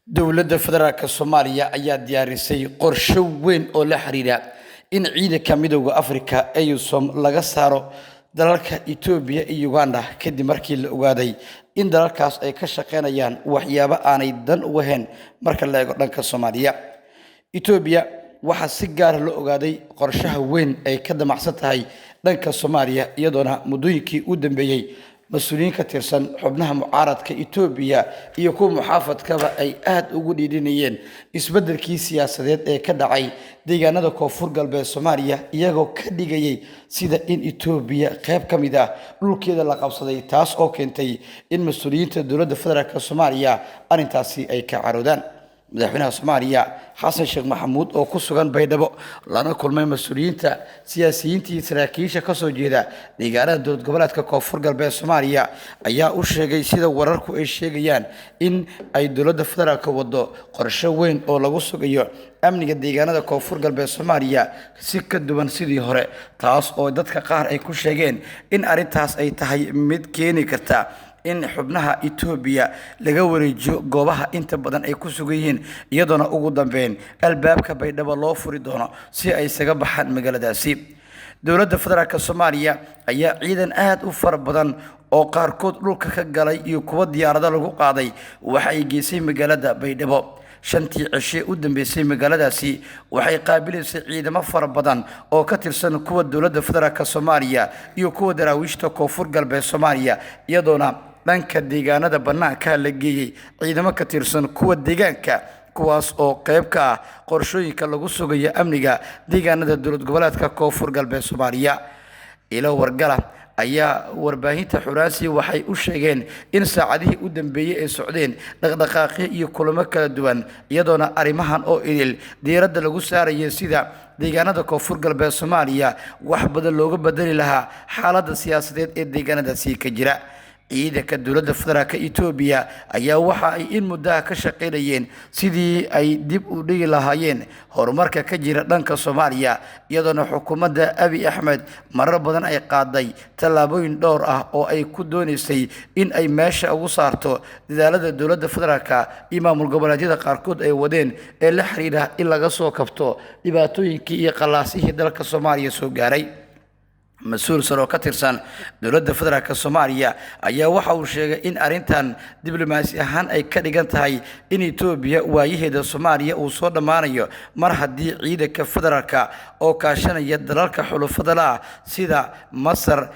Dowladda Federaalka Soomaaliya ayaa diyaarisay qorshe weyn oo la xiriira in ciidanka Midowga Afrika AUSSOM laga saaro dalalka Itoobiya iyo Uganda, kadib markii la ogaaday in dalalkaas ay ka shaqeynayaan waxyaabo aanay dan uga ahayn marka la eego dhanka Soomaaliya. Itoobiya waxaa si gaar ah loo ogaaday qorshaha weyn ay ka damacsan tahay dhanka Soomaaliya, iyadoona muddooyinkii u dambeeyey mas-uuliyiin ka tirsan xubnaha mucaaradka Itoobiya iyo kuwa muxaafadkaba ay aada ugu dhiidhinayeen isbeddelkii siyaasadeed ee ka dhacay deegaanada Koonfur Galbeed Soomaaliya, iyagoo ka dhigayay sida in Itoobiya qayb ka mid ah dhulkeeda la qabsaday, taas oo keentay in mas-uuliyiinta dowladda federaalk Soomaaliya arrintaasi ay ka caroodaan. Madaxweynaha Soomaaliya Xasan Sheekh Maxamuud oo ku sugan Baydhabo lana kulmay mas-uuliyiinta, siyaasiyiinta iyo saraakiisha kasoo jeeda deegaanada dowlad goboleedka Koonfur Galbeed Soomaaliya ayaa u sheegay, sida wararku ay sheegayaan, in ay dowladda federaalk wado qorshe weyn oo lagu sugayo amniga deegaanada Koonfur Galbeed Soomaaliya si ka duwan sidii hore, taas oo dadka qaar ay ku sheegeen in arrintaas ay tahay mid keeni karta in xubnaha Itoobiya laga wareejiyo goobaha inta badan ay ku sugan yihiin, iyadoona ugu dambeyn albaabka Baydhabo loo furi doono si ay isaga baxaan magaaladaasi. Dowladda federaalk Soomaaliya ayaa ciidan aada u fara badan oo qaarkood dhulka ka galay iyo kuwa diyaarado lagu qaaday waxa ay geysay magaalada Baydhabo. 5tii cishe u dambeysay magaaladaasi waxay qaabilaysay ciidamo fara badan oo ka tirsan kuwa dowladda federaalk Soomaaliya iyo kuwa daraawiishta Koonfur Galbeed Soomaaliya, iyadoona dhanka deegaanada bannaanka la geeyey ciidamo ka tirsan kuwa deegaanka, kuwaas oo qayb ka ah qorshooyinka lagu sugayo amniga deegaanada dowlad goboleedka Koonfur Galbeed Soomaaliya. Ilo wargala ayaa warbaahinta Xuraasi waxay u sheegeen in saacadihii u dambeeyey ay socdeen dhaqdhaqaaqyo iyo kulamo kala duwan, iyadoona arrimahan oo idil diiradda lagu saarayay sida deegaanada Koonfur Galbeed Soomaaliya wax badan looga bedeli lahaa xaaladda siyaasadeed ee deegaanadaasi ka jira. Ciidanka dowladda federaalk Itoobiya ayaa waxa ay in muddaha ka shaqaynayeen sidii ay dib u dhigi lahaayeen horumarka ka jira dhanka Soomaaliya, iyadoona xukuumadda Abiy Axmed marar badan ay qaaday tallaabooyin dhowr ah oo ay ku doonaysay in ay meesha ugu saarto dadaalada dowladda federaalk iyo maamul goboleedyada qaarkood ay wadeen ee la xiriira in laga soo kabto dhibaatooyinkii iyo qallaasihii dalka Soomaaliya soo gaaray. Mas-uul sare oo ka tirsan dowladda federaalk Soomaaliya ayaa waxa uu sheegay in arrintan diblomaasi ahaan ay ka dhigan tahay in Itoobiya waayaheeda Soomaaliya uu soo dhammaanayo, mar haddii ciidanka federaalka oo kaashanaya dalalka xulufada la ah sida Masar,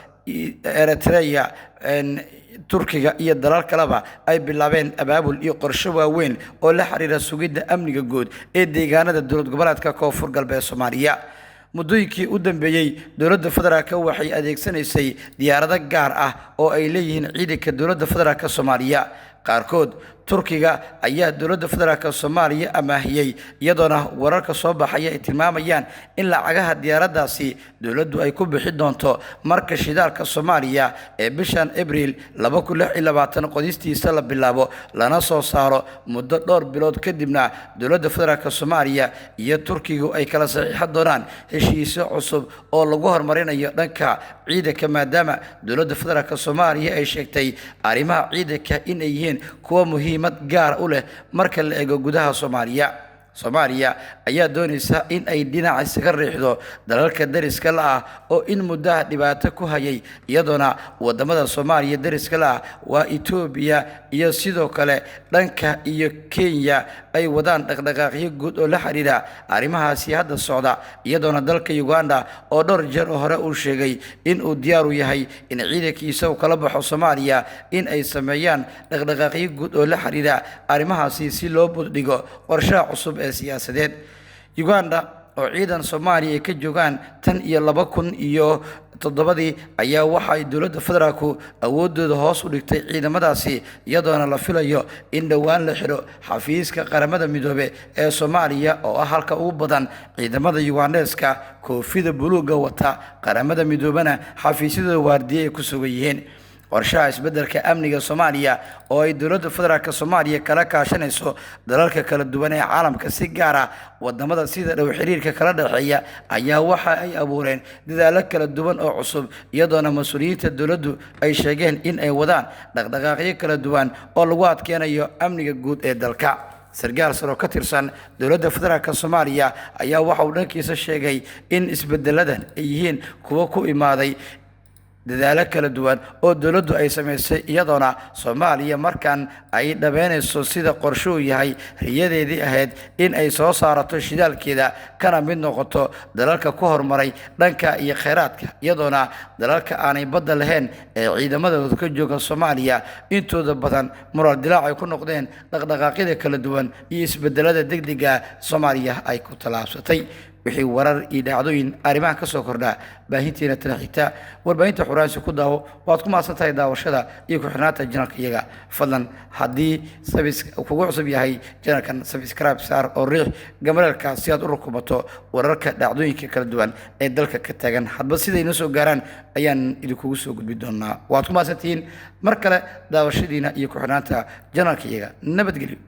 Eritrea, Turkiga iyo dalal kaleba ay bilaabeen abaabul iyo qorshe waaweyn oo la xiriira sugidda amniga guud ee deegaanada dowlad goboleedka Koonfur Galbeed Soomaaliya. Muddooyinkii u dambeeyey dowladda federaalk waxay adeegsanaysay diyaarado gaar ah oo ay leeyihiin ciidanka dowladda federaalk Soomaaliya. Qaarkood Turkiga ayaa dowladda federaalk Soomaaliya amaahiyey, iyadoona wararka soo baxaya ay tilmaamayaan in lacagaha diyaaraddaasi dowladdu ay ku bixi doonto marka shidaalka Soomaaliya ee bishan Abriil 2026 qodistiisa la bilaabo lana soo saaro muddo dhowr bilood kadibna dowladda federaalk Soomaaliya iyo Turkigu ay kala saxiixan doonaan heshiisyo cusub oo lagu horumarinayo dhanka ciidanka, maadaama dowladda federaalk Soomaaliya ay sheegtay arrimaha ciidanka in ay yihiin kuwa muhiimad gaar u leh marka la eego gudaha Soomaaliya. Soomaaliya ayaa doonaysa in ay dhinac isaga riixdo dalalka dariska la ah oo in muddaha dhibaato ku hayay, iyadoona wadamada Soomaaliya dariska la ah waa Itoobiya iyo sidoo kale dhanka iyo Kenya ay wadaan dhaqdhaqaaqyo guud oo la xiriira arrimahaasi hadda socda, iyadoona dalka Uganda oo dhowr jeer oo hore uu sheegay in uu diyaar u yahay in ciidankiisa uu kala baxo Soomaaliya in ay sameeyaan dhaqdhaqaaqyo guud oo la xiriira arrimahaasi si loo buddhigo qorshaha cusub ee siyaasadeed. Uganda oo ciidan Soomaaliya ay ka joogaan tan iyo 2007dii ayaa waxa ay dowladda federaalku awoodooda hoos u dhigtay ciidamadaasi, iyadoona la filayo in dhowaan la xidho xafiiska Qaramada Midoobe ee Soomaaliya oo ah halka ugu badan ciidamada Yugandeeska koofida buluugga wata, Qaramada Midoobena xafiisyadooda waardiye ay ku sugan yihiin. Qorshaha isbeddelka amniga Soomaaliya oo ay dowladda federaalk Soomaaliya kala kaashanayso dalalka kala duwan ee caalamka, si gaar ah wadamada sida dhow xiriirka kala dhexeeya, ayaa waxa ay abuureen dadaallo kala duwan oo cusub, iyadoona mas-uuliyiinta dowladdu ay sheegeen in ay wadaan dhaqdhaqaaqyo kala duwan oo lagu adkeynayo amniga guud ee dalka. Sargaal saro ka tirsan dowladda federaalk Soomaaliya ayaa waxa uu dhankiisa sheegay in isbedeladan ay yihiin kuwo ku imaaday dadaalo kala duwan oo dowladdu ay samaysay, iyadoona Soomaaliya markan ay dhameynayso sida qorshuu yahay riyadeedii ahayd in ay soo saarato shidaalkeeda kana mid noqoto dalalka ku horumaray dhanka iyo kheyraadka, iyadoona dalalka aanay badda lahayn ee ciidamadooda ka jooga Soomaaliya intooda badan mural dilaac ay ku noqdeen dhaqdhaqaaqyada kala duwan iyo isbedelada degdega Soomaaliya ay ku tallaabsatay. Wixii warar iyo dhacdooyin arrimaha ka soo kordha baahintiina tana xigta warbaahinta Xuraansi ku daawo. Waad ku mahadsan tahay daawashada iyo ku-xirnaanta janalka iyaga. Fadlan haddii kugu cusub yahay janalkan, subscribe saar oo riix gamareelka si aad u rukumato wararka dhacdooyinka kala duwan ee dalka ka taagan. Hadba siday noo soo gaaraan ayaan idinkugu soo gudbi doonaa. Waad ku mahadsantihiin mar kale daawashadiina iyo ku-xirnaanta janalka iyaga. Nabadgelyo.